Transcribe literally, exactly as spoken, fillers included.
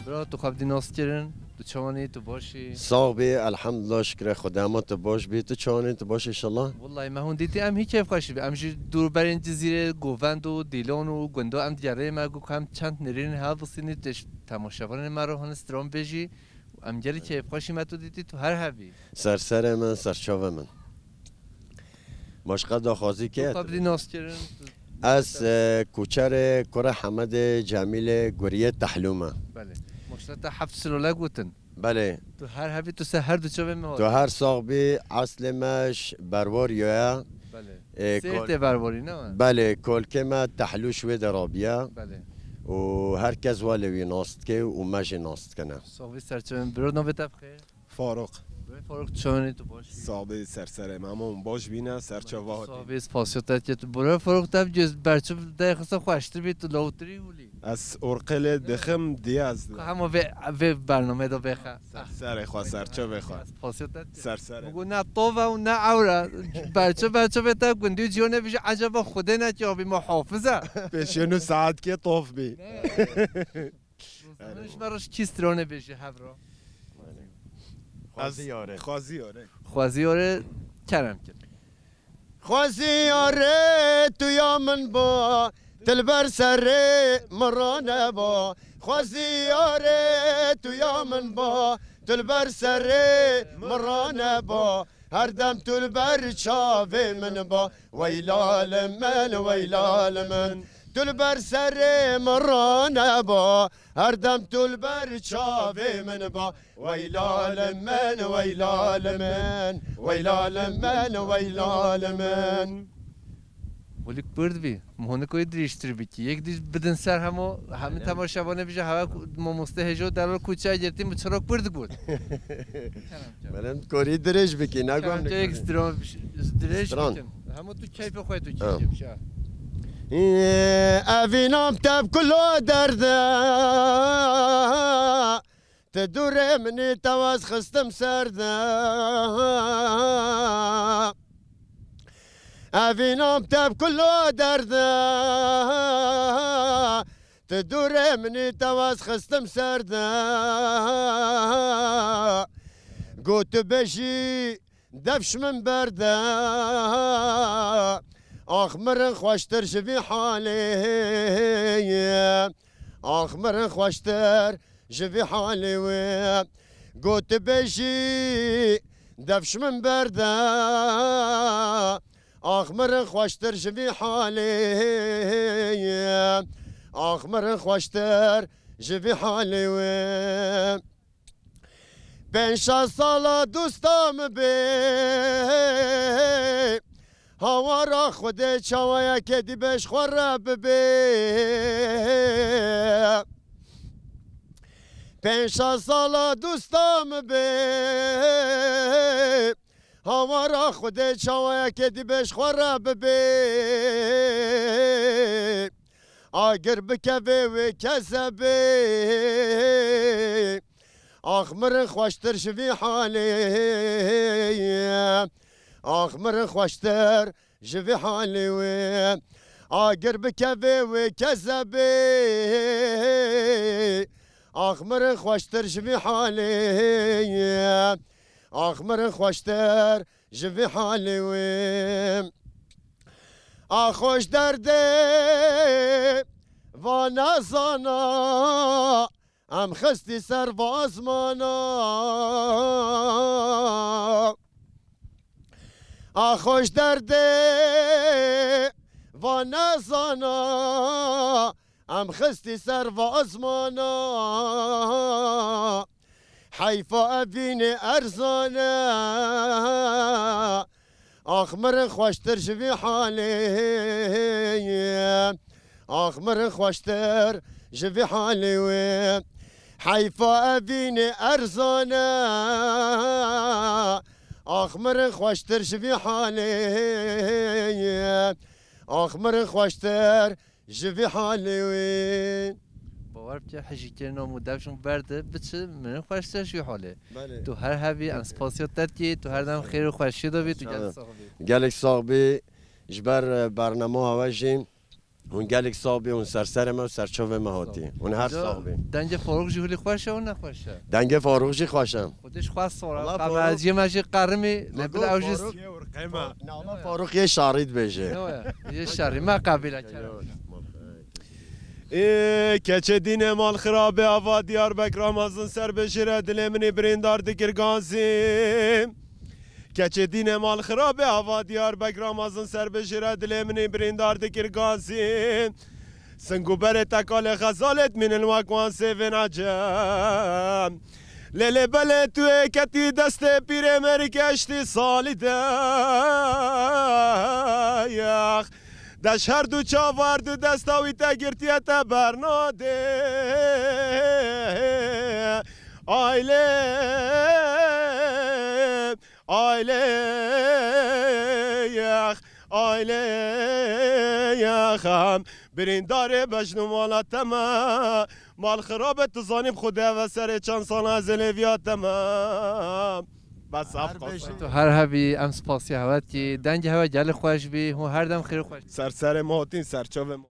Bira, tu xwe bi dî nas kirin, tu çawan î, tu baş î? Sax bî, elhamdulillah, şikirê Xwedê, hema tu baş bî, tu çawan î, tu baş î inşallah? Wellahî me hûn dîtî, em hî keyfxweş bî. Em ji dûrberên Cizîrê, Govend û Dîlon û gunda em digerê me got em çend nêrînên hev bisînî, tu ji temaşevanên me re hûn stran bêjî. Em gelî keyfxweşî me tu dîtî, tu her hev î. Ser serê min, ser çavê min. Başqa daxwazî ke? Tu xwe bi dî nas kirin, tu Ez, e, Kuçerê Kurê Hemedê Cemîlê Guriyê Tehlû me. Belê. Maşallah te heft silole gotin. Belê. Tu her hevî tu ser her du çavê me Tu hat. Her sax bî, eslê me ji Berwariyo ye. Belê. E, Sêrtê Berwarî ne? Belê, kolkê me Tehlû ji wê de rabiye. Belê. Û her kes welê wî nas dike û me jî nas dikine. Sax bî ser çavê min. Biro navê te bi xêr? Faruk. Bê Faruk, tu çawan î, tu baş î? Sax bî, ser serê me, hemû baş bîne, ser çava hatî. Sax bî, spasiya te diket. Bê Faruk, te bi göz berçiv de xisa xweştir bî, tu lawtirî hûlî. Ez orqê lê dixim, diye ez Ka hema vê, vê bernameyê de bêxe. Ser serê xwe, ser çavê xwe. Spasiya te diket. Ser serê. Bû ne tov e û ne ewr e. Berçiv, berçivê te gundî û cîhanê bijî, eceba Xwedê ne ki abi muhafiz e. Pêşiyê nû saetkê tov bî. Ne. Rozanin ji me re ji kî stranê bêje hev re? Xwezî yare. Xwezî yare. Xwezî yare, kerem kir. Xwezî yare tu ya min ba, tu li ber serê min raneba. Xwezî yare tu ya min ba, tu li ber serê min raneba. Her dem tu li ber çavê min ba. Weyla li min, weyla li min. Tu li ber serê min raneba. Her dem tu li ber çavê min ba. Weyla li min, weyla li min. Weyla li min, weyla li min. Holik bird bî. Monik wê dirêjtir bikî. Yek dî bidin ser hemo, hemî temaşevanê bije, hewe ku mamoste hêjo delal ku çay girtî, min çirok bird got. Kerem, kerem. Belê korî dirêj bikî, ne Kerem, gom tu yek stran, dirêj Stran. Bikin. Hemo tu keyfê xwe tu Ha. Keyfê bije. Evînam te bi kulo derde. Ti dûrê min î, te wez xistim ser de. Evînam te bi kulo derde. Ti dûrê min î, te wez xistim ser de. Got tu bêjî, Dev ji min berde, ax mirin xweştir ji vî halê. Ax mirin xweştir ji vî halê wê. Got tu bêjî, dev ji min berde, ax mirin xweştir ji vî halê. Ax mirin xweştir ji vî halê wê. Pênc şeş sala dosta min bê, hawara Xwedê çawayeke dî be ji xwe re bibê. Pênc şeş sala dosta min bê, hawara Xwedê çawayeke dî be ji xwe re bibê. Agir bikevê wê kezebê. Ax mirin xweştir ji vî halê. Ax mirin xweştir ji vî halê wê. Agir bikevê wê kezebê. Ax mirin xweştir ji vî halê. Ax mirin xweştir ji vî halê wê. Ax xweş derdê va nezana, em xistî ser va ezmana. Ax xweş derdê va nezana, em xistî ser va ezmana. Heyfa evînê erzan e, ax mirin xweştir ji vî halê. Ax mirin xweştir ji vî halê wê. Heyfa evînê erzan e, ax mirin xweştir ji vî halê. Ax mirin xweştir ji vî halê wê. Bawer bike, hijîkirina mû dev ji min berde, biçi mirin xweştir ji wî halê. Belê. Tu her hebî, em spasiya te dikî, tu her dem xêr û xweşiyê de bî, tu gelek sax bî. Gelek sax bî, ji ber, e, bernama hewe jî. Hûn gelek sax bî, hûn ser serê me û ser çavê me hatî. Hûn her sax bî. Dengê Farûq jî hûlî xweş e û nexweş e? Dengê Farûq jî xweş e. Xwedê ji xwe sor e. Qameziyê me jî qerimî lê bila ew jî Nala Farûq yê şarî dibêje. Yê şarî me qebîle kere. Ê keçê dînê mal xirabê ava Diyarbek Ramazan ser bijire dilê min ê birîndar dikir gazî. Keçê dînê mal xirabê ava Diyarbek Ramazan ser bijire dilê min ê birîndar dikir gazî. Sing û berê tekalê xezalê dimînin wek wan sêvên ecem. Lê lê belê tu ê ketî destê pîrê merî keştî salî de. Yax. Deş her du çav her du desta wî te girtiye te bernadê. Aylê, aylê, yax, aylê, yax, em birîndarê bejn û mala te me. Mal xirabe tu zanî bi xwe deve serê çend sala ez ê lêviya te me. Bes ev qas. Tu her hebî em spasiya hewe dikî. Dengê hewe gelê xweş bî. Hûn her dem xêr û xweş. Ser serê me hatîn ser çavê me.